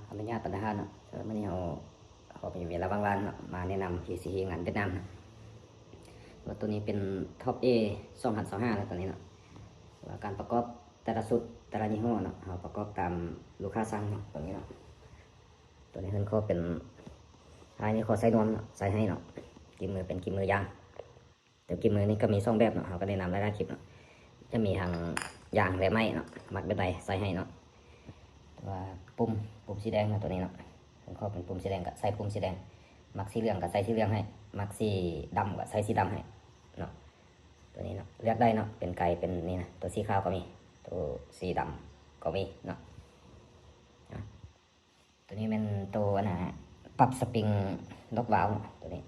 ອະນຸຍາດປະທານເນາະ ເອີ ມື້ນີ້ເຮົາ ເຮົາມີເວລາວ່າງໆເນາະ ມາແນະນຳ ເຄຊີ ງານຫວຽດນາມເນາະ. ວ່າໂຕນີ້ເປັນ Top A ສອງພັນຊາວຫ້າເນາະ ໂຕນີ້ເນາະ. ວ່າການປະກອບແຕ່ລະຊຸດ ແຕ່ລະຍີ່ຫໍ້ເນາະ ເຮົາປະກອບຕາມລູກຄ້າສັ່ງເນາະ ໂຕນີ້ເນາະ. ໂຕນີ້ເພິ່ນຂໍເປັນ ລາຍນີ້ຂໍໃສ່ນວມເນາະ ໃສ່ໃຫ້ເນາະ. ກິມມືເປັນກິມມືຢາງ. ແຕ່ກິມມືນີ້ກໍມີສອງແບບເນາະ ເຮົາກໍແນະນຳຫຼາຍໆຄລິບເນາະ. ຈະມີທັງຢາງ ແລະ ໄມ້ເນາະ ມັກແບບໃດໃສ່ໃຫ້ເນາະ. ແຕ່ວ່າປຸ່ມ ປຸ່ມສີແດງເນາະ ໂຕນີ້ເນາະ. ເພິ່ນຂໍເປັນປຸ່ມສີແດງກໍໃສ່ປຸ່ມສີແດງ, ມັກສີເຫຼືອງກໍໃສ່ສີເຫຼືອງໃຫ້, ມັກສີດຳກໍໃສ່ສີດຳໃຫ້ເນາະ. ໂຕນີ້ເນາະ ເລືອກໄດ້ເນາະ ເປັນໄກເປັນນີ້ນະ, ໂຕສີຂາວກໍມີ ໂຕສີດຳກໍມີເນາະ. ໂຕນີ້ແມ່ນໂຕອັນນ່າ ປັບສະປຣິງລັອກວາວເນາະ ໂຕນີ້.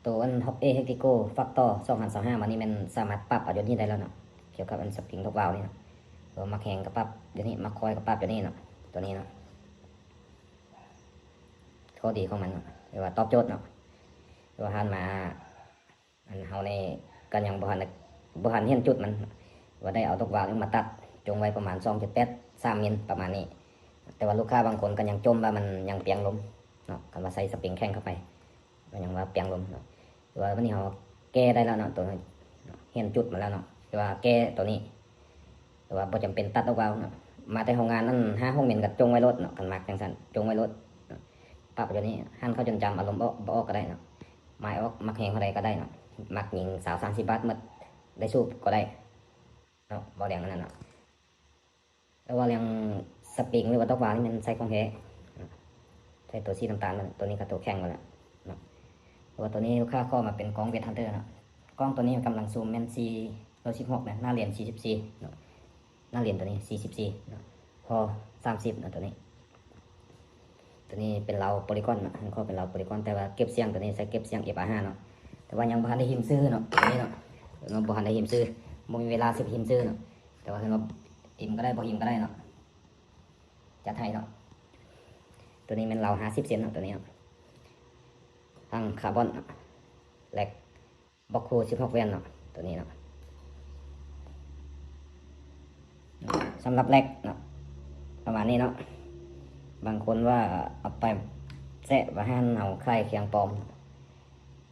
ໂຕອັນ Top A Hektico Factor ສອງພັນຊາວຫ້າ ມານີ້ແມ່ນສາມາດປັບເອົາຢູ່ນີ້ໄດ້ແລ້ວເນາະ ກ່ຽວກັບອັນສະປຣິງລັອກວາວນີ້ເນາະ. ໂຕມັກແຮງກໍປັບຢູ່ນີ້ ມັກຄ່ອຍກໍປັບຢູ່ນີ້ເນາະ ໂຕນີ້ເນາະ. ຂໍ້ດີຂອງມັນເນາະ ຫຼືວ່າຕອບໂຈດເນາະ ຫຼືວ່າຜ່ານມາ ອັນເຮົານີ້ກໍຍັງບໍ່ທັນ ບໍ່ທັນເຫັນຈຸດມັນ ວ່າໄດ້ເອົາດອກວາວນີ້ມາຕັດ ຈົ່ງໄວ້ປະມານສອງຈຸດແປດ ສາມມິນ ປະມານນີ້. ແຕ່ວ່າລູກຄ້າບາງຄົນກໍຍັງຈົ່ມວ່າມັນຍັງປຽງລົມເນາະ ຄັນວ່າໃສ່ສະປຣິງແຂງເຂົ້າໄປ ກໍຍັງວ່າປຽງລົມເນາະ. ແຕ່ວ່າບັດນີ້ເຮົາແກ້ໄດ້ແລ້ວເນາະ ໂຕນີ້ເນາະ ເຫັນຈຸດມັນແລ້ວເນາະ ແຕ່ວ່າແກ້ໂຕນີ້ ແຕ່ວ່າບໍ່ຈຳເປັນຕັດອອກວາວເນາະ. ມາແຕ່ໂຮງງານນັ້ນ ຫ້າຫົກມິນກໍຈົ່ງໄວ້ໂລດເນາະ ຄັນມັກຈັ່ງຊັ້ນ ຈົ່ງໄວ້ໂລດເນາະ. ປັບຢູ່ນີ້ ຫັນເຂົ້າຈົນຈຳ ອາລົມອອກ ບໍ່ອອກກໍໄດ້ເນາະ. ໝາຍອອກ ມັກແຮງເທົ່າໃດກໍໄດ້ເນາະ ມັກຍິງຊາວ ສາມສິບບາດໝົດ ໄດ້ສູບກໍໄດ້ເນາະ ເວົ້າເລື່ອງອັນນັ້ນເນາະ. ແຕ່ວ່າເລື່ອງສະປຣິງ ຫຼືວ່າດອກວາວນີ້ແມ່ນໃສ່ຂອງແທ້ເນາະ ໃສ່ໂຕສີນ້ຳຕານ ໂຕນີ້ກໍໂຕແຂງແລ້ວແຫຼະເນາະ. ເພາະວ່າໂຕນີ້ລູກຄ້າຂໍມາເປັນກ້ອງ Wet Hunter ເນາະ. ກ້ອງໂຕນີ້ກຳລັງຊູມແມ່ນສີ່ຮ້ອຍສິບຫົກນະ ໜ້າເລນສີ່ສິບສີ່ເນາະ. ໜ້າເລນໂຕນີ້ສີ່ສິບສີ່ເນາະ ພໍສາມສິບເນາະ ໂຕນີ້. ໂຕນີ້ເປັນເລົາໂປລີກອນເນາະ ເພິ່ນຂໍເປັນເລົາໂປລີກອນ ແຕ່ວ່າເກັບສຽງໂຕນີ້ໃສ່ເກັບສຽງ ເອັຟອາຣ໌ຫ້າ ເນາະ. ແຕ່ວ່າຍັງບໍ່ທັນໄດ້ຮິມຊື່ເນາະ ໂຕນີ້ເນາະ ເນາະ ບໍ່ທັນໄດ້ຮິມຊື່ ບໍ່ມີເວລາຊິໄປຮິມຊື່ເນາະ. ແຕ່ວ່າເພິ່ນວ່າຮິມກໍໄດ້ ບໍ່ຮິມກໍໄດ້ເນາະ ຈັດໃຫ້ເນາະ. ໂຕນີ້ແມ່ນເລົາຫ້າສິບເຊັນເນາະ ໂຕນີ້ເນາະ ທັງຄາບອນເນາະ ແລັກ ບລັອກຄູສິບຫົກແວ່ນເນາະ ໂຕນີ້ເນາະ. ສຳລັບແລັກເນາະ ປະມານນີ້ເນາະ. ບາງຄົນວ່າເອົາໄປແຊະວ່າຮ້ານເຮົາຂາຍເຄື່ອງປອມ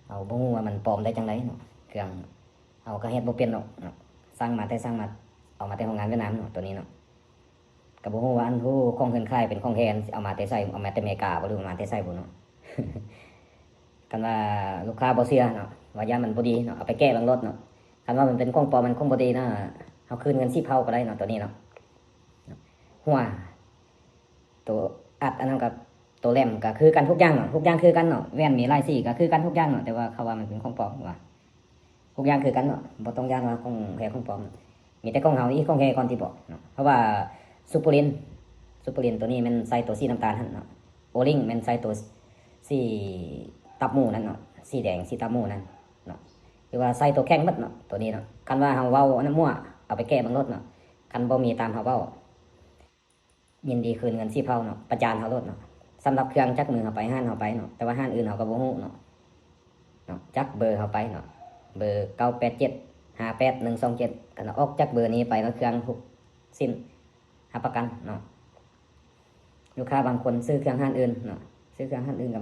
ເຮົາບໍ່ຮູ້ວ່າມັນປອມໄດ້ຈັ່ງໃດເນາະ. ເຄື່ອງເຮົາກໍເຮັດບໍ່ເປັນດອກເນາະ ສັ່ງມາແຕ່ ສັ່ງມາ ເອົາມາແຕ່ໂຮງງານຫວຽດນາມເນາະ ໂຕນີ້ເນາະ. ກໍບໍ່ຮູ້ວ່າອັນຜູ້ຂອງເພິ່ນຂາຍເປັນຂອງແທ້ ເອົາມາແຕ່ໃສ ເອົາມາແຕ່ເມກາບໍ່ ຫຼືເອົາມາແຕ່ໃສບໍ່ເນາະ. ຄັນວ່າລູກຄ້າບໍ່ເຊື່ອເນາະ ວ່າຢ້ານມັນບໍ່ດີເນາະ ເອົາໄປແກະເບິ່ງໂລດເນາະ. ຄັນວ່າມັນເປັນຂອງປອມ ມັນຄົງບໍ່ດີນະ ເຮົາຄືນເງິນສິບເທົ່າກໍໄດ້ເນາະ ໂຕນີ້ເນາະ. ຫົວ ໂຕອັດອັນນັ້ນກັບໂຕແຫຼມກໍຄືກັນທຸກຢ່າງເນາະ ທຸກຢ່າງຄືກັນເນາະ. ແວ່ນມີຫຼາຍສີກໍຄືກັນທຸກຢ່າງເນາະ ແຕ່ວ່າເຂົາວ່າມັນເປັນຂອງປອມວ່າ ທຸກຢ່າງຄືກັນເນາະ ບໍ່ຕ້ອງຢ້ານວ່າຂອງແທ້ຂອງປອມເນາະ. ມີແຕ່ຂອງເຮົານີ້ຂອງແທ້ກ່ອນທີ່ບອກເນາະ. ເພາະວ່າຊູເປີລິນ ຊູເປີລິນໂຕນີ້ແມ່ນໃສ່ໂຕສີນ້ຳຕານຫັ້ນເນາະ ໂອລິງແມ່ນໃສ່ໂຕສີຕັບໝູນັ້ນເນາະ ສີແດງສີຕັບໝູນັ້ນເນາະ ຫຼືວ່າໃສ່ໂຕແຂງໝົດເນາະ ໂຕນີ້ເນາະ. ຄັນວ່າເຮົາເວົ້າອັນນັ້ນມົ້ວ ເອົາໄປແກະເບິ່ງໂລດເນາະ ຄັນບໍ່ມີຕາມເຮົາເວົ້າ ຍິນດີຄືນເງິນສິບເທົ່າເນາະ ປະຈານເຮົາໂລດເນາະ. ສຳລັບເຄື່ອງຈັກມືເຮົາໄປຮ້ານເຮົາໄປເນາະ ແຕ່ວ່າຮ້ານອື່ນເຮົາກໍບໍ່ຮູ້ເນາະ ເນາະ ຈັກເບີເຮົາໄປເນາະ ເບີເກົ້າແປດເຈັດ ຫ້າແປດໜຶ່ງສອງເຈັດ ຄັນອອກຈາກເບີນີ້ໄປແລ້ວເຄື່ອງທຸກຊິ້ນຮັບປະກັນເນາະ. ລູກຄ້າບາງຄົນຊື້ເຄື່ອງຮ້ານອື່ນເນາະ ຊື້ເຄື່ອງຮ້ານອື່ນກໍ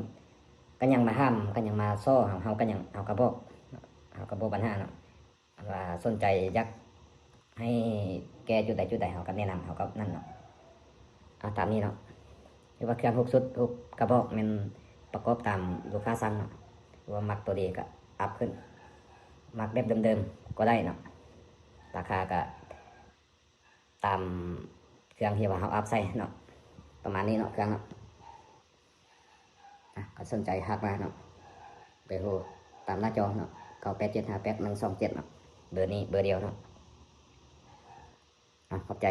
ກໍຍັງມາຖາມ ກໍຍັງມາສໍ້ເຮົາ ເຮົາກໍຍັງ ເຮົາກໍບອກເນາະ ເຮົາກໍບໍ່ບັນຫາເນາະ. ຄັນວ່າສົນໃຈຢາກໃຫ້ແກ້ຈຸດໃດຈຸດໃດ ເຮົາກໍແນະນຳ ເຮົາກໍນັ້ນເນາະ. ເອົາຕາມນີ້ເນາະ ຄືວ່າເຄື່ອງທຸກຊຸດ ທຸກກະບອກແມ່ນປະກອບຕາມລູກຄ້າສັ່ງເນາະ ຫຼືວ່າມັກໂຕໃດກໍອັບຂຶ້ນ ມັກແບບເດີມໆກໍໄດ້ເນາະ. ລາຄາກໍຕາມເຄື່ອງທີ່ວ່າເຮົາອັບໃສ່ເນາະ ປະມານນີ້ເນາະ ເຄື່ອງເນາະ. ອ່ະ ກໍສົນໃຈທັກມາເນາະ ເບີໂທຕາມໜ້າຈໍເນາະ ເກົ້າແປດເຈັດຫ້າແປດໜຶ່ງສອງເຈັດເນາະ ເບີນີ້ເບີດຽວເນາະ. ອ່ະ ຂອບໃຈ.